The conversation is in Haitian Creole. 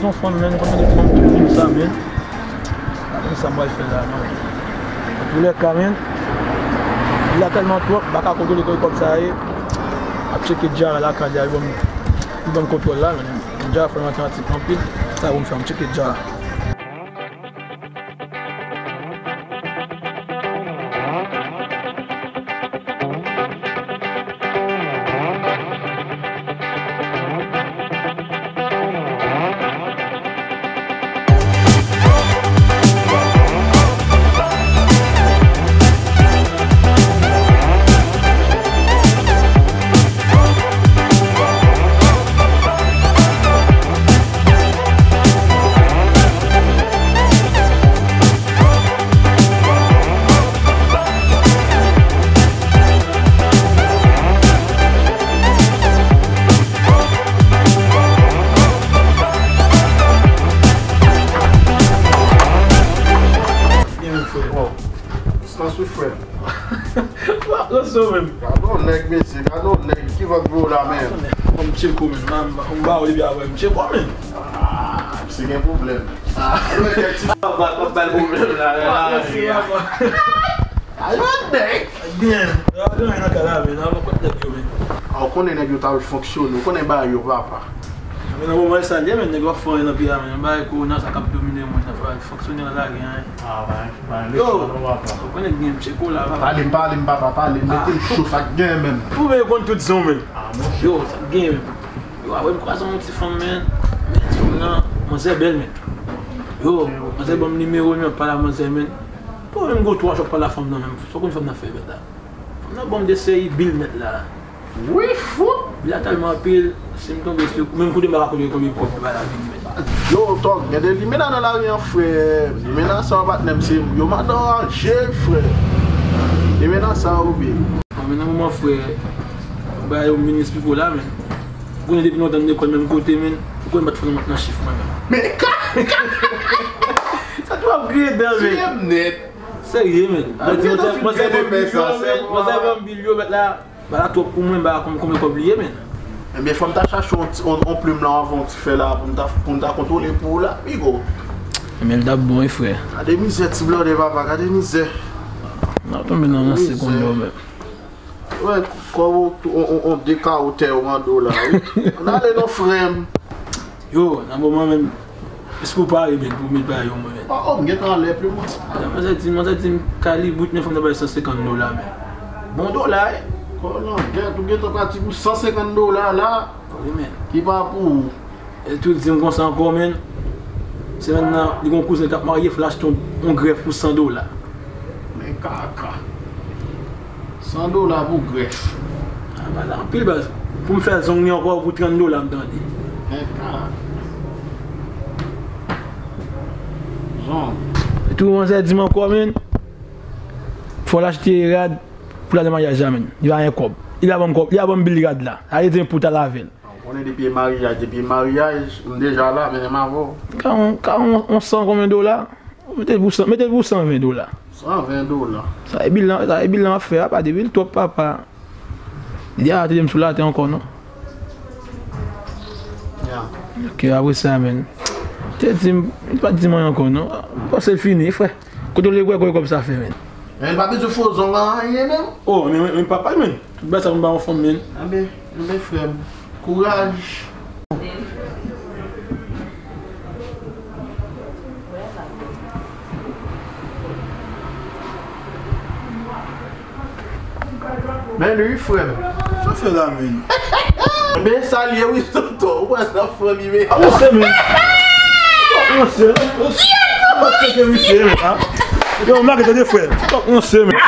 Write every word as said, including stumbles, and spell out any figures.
Son fanm, men, nou konn mete fanm tout moun sa, men. Gade sa m pral fè la, non. Antoulèka, men, la tèlman twòp, m pa ka kontwole kote kòb sa ye. Ap tcheke Djara lakay li a, li ban m, li ban m kontwòl la, men. Djara fè m antre antik anpil, sa yo m fè m tcheke Djara. Byen, men, frè. Wow. Sans wi, frè. Wa, w sou menm. Gade yon nèg, mesye, gade yon nèg ki vant gwo la, men. Bon, m tcheko, men. M ba w li byen avè m tcheko, men. Ah, misye gen pwoblèm. Ah, nèg ti papa k ap bay pwoblèm la, la, la. Ayo, nèg. Byen. Yo gen nan kay la, men. Nan kòt nèg yo, men. Ah, ou konnen nèg yo t al fonksyone. Ou konnen bagay yo, papa. Men nan moman sa l ye, men, nèg yo ap fè anyen nan peyi a, men. Bagay kowona sa k ap domine mond nan, frè. Fonksyone yo lage anyen. Ah, bay. Yo, ou konnen gen tcheko la, papa. Pale m, pale m, papa, pale m. Mete m cho, sa k gen menm. Ou vle konn tout zon, men. Ah, monchè. Yo, sa k gen, men. Yo, apre m kwaze yon ti fanm, men. Men ti fanm nan, manzè bèl, men. Yo, manzè ban m nimewo l, men, pale a manzè, men. Pou menm gwo twa jou ap pale a fanm nan, men. Sa w konn fanm nan fè, men, la. Fanm nan ban m de seri bil, men, la. Wi, fout! Bil la tèlman anpil, si m tonbe sou, menm kote m pa ka kote konbyen kòb li bay la vini, men. Yo, Tòg, gen de limena nan lari an, frè. Limena sa yo, patnè m, se yo madan raje, frè. Limena sa yo, wi. Bon, men nan moman, frè, bagay yo m vin esplike w la, men. Ou konnen depi nou antann lekòl menm kote, men. Ou konnen m pa t fò nan, nan chif mwen, men. Men ka, ka. Sa tou ap griyen dan, men. Tiye m nèt. Serye, men. Mwen se ban m bil yo, men. Mwen se ban m bil yo, men, la. Bagay la twòp pou mwen, m pa konn konbyen kòb li ye, men. Ebyen, fò m ta chache yon ti, yon, yon plim la, anvan yon ti fè la, pou m ta, pou m ta kontwole pou ou la, pigo. Ebyen, l t ap bon, wi, frè. Gade mizè, ti blòdè, papa, gade mizè. N ap tonbe nan ranse konn yo, men. Wè, kòb ou, on, on, on de kawo tè yo mande w la, wi. Ann ale non, frè m. Yo, nan moman menm, èske w pare, men, pou met bagay yo mwen, men? Oh, oh, m gentan anlè plim mwen. Manzè di, manzè di m kalibrit, men fò m ta bay san senkant dola, men. Bon dola, wi. Kòlangèt, ou gentan pati pou san senkant dola la. Wi, men. Ki pa pou ou. E tou di m konsa ankò, men. Semèn nan, li gon kouzen k ap marye, fò l achte yon, yon grèf pou san dola. Men kaka. San dola pou grèf. A, bagay la anpil, baz. Pou m fè zong li ankò pou trant dola, m tande. Men kaka. Zong. E tou, manzè di m ankò, men. Fò l achte rad pou l al nan maryaj la, men. Li pa gen kòb. Li pa ban m kòb. Li pa ban m bil rad la. Sa vle di pou l ta lave l. Ou konnen depi e maryaj, depi e maryaj, m deja la, men m avè w. Ka yon, ka yon, yon san konbyen dola? Mete l pou san, mete l pou san ven dola. San ven dola. Sa e bil lan, sa e bil lan ap fè a, pa de bil twòp, papa. Li a tande m sou latè ankò, non. Ya. Ok, apre sa, men. Te di m, li pa t di m anyen ankò, non. M panse l fini, frè. Kote w le kwè, kwè kòb sa fè, men? Men pa bezwen fo zong anyen, menm. Oh, men, men, men papa, men. Tout bagay sa pou m ba yon fanm, men. Anben, anben, frè m. Kouraj. Men wi, frè m. Sa fè la, men. Men sa l ye, wi, tonton. Ou wè sa fanmi, men. A, ou se, men. Ou se, ou se. Ou se, men, ha? Yo, m lage tande, frè. Ou se, men.